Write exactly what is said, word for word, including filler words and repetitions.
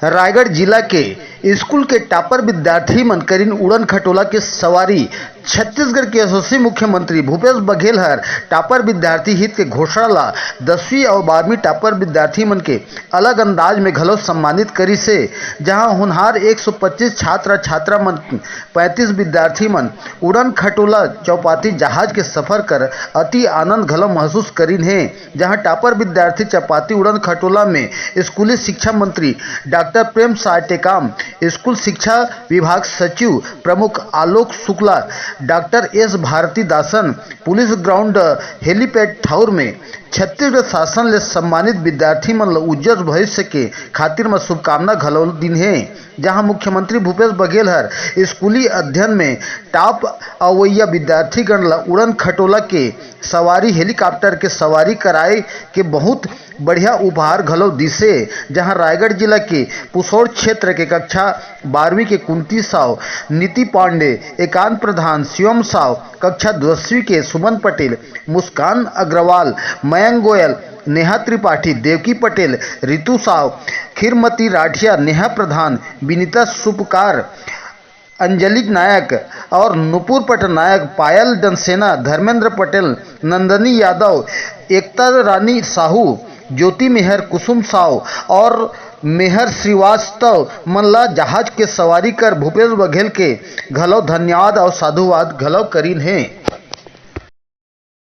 रायगढ़ जिला के स्कूल के टॉपर विद्यार्थी मन करिन उड़न खटोला के सवारी। छत्तीसगढ़ के यशस्वी मुख्यमंत्री भूपेश बघेल हर टॉपर विद्यार्थी हित के घोषणा ला दसवीं और बारहवीं टॉपर विद्यार्थी मन के अलग अंदाज में घलो सम्मानित करिस हे, जहां होनहार एक सौ पच्चीस छात्र छात्रा मन, पैंतीस विद्यार्थी मन उड़न खटोला चौपाती जहाज के सफर कर अति आनंद घलो महसूस करिन हे। जहां टॉपर विद्यार्थी चपाती उड़न खटोला में स्कूली शिक्षा मंत्री डॉक्टर प्रेम साय टेकाम, स्कूल शिक्षा विभाग सचिव प्रमुख आलोक शुक्ला, डॉक्टर एस भारती दासन, पुलिस ग्राउंड हेलीपैड ठौर में छत्तीसगढ़ शासन ले सम्मानित विद्यार्थी मन ल उज्जवल भविष्य के खातिर म शुभकामना घलो दिन हे। जहां मुख्यमंत्री भूपेश बघेल हर स्कूली अध्ययन में टॉप अवैया विद्यार्थीगण ल उड़न खटोला के सवारी, हेलीकॉप्टर के सवारी कराए के बहुत बढ़िया उपहार घलो दिसे। जहां रायगढ़ जिला के पुसौड़ क्षेत्र के कक्षा बारहवीं के कुंती साव, नीति पांडे, एकांत प्रधान, शिवम साव, कक्षा दसवीं के सुमन पटेल, मुस्कान अग्रवाल, मयंक गोयल, नेहा त्रिपाठी, देवकी पटेल, रितु साव, खीरमती राठिया, नेहा प्रधान, विनीता सुपकार, अंजलि नायक और नुपुर पटनायक, पायल डनसेना, धर्मेंद्र पटेल, नंदनी यादव, एकता रानी साहू, ज्योति मेहर, कुसुम साव और मेहर श्रीवास्तव मन ला जहाज के सवारी कर भूपेश बघेल के घलो धन्यवाद और साधुवाद घलो करिन हे।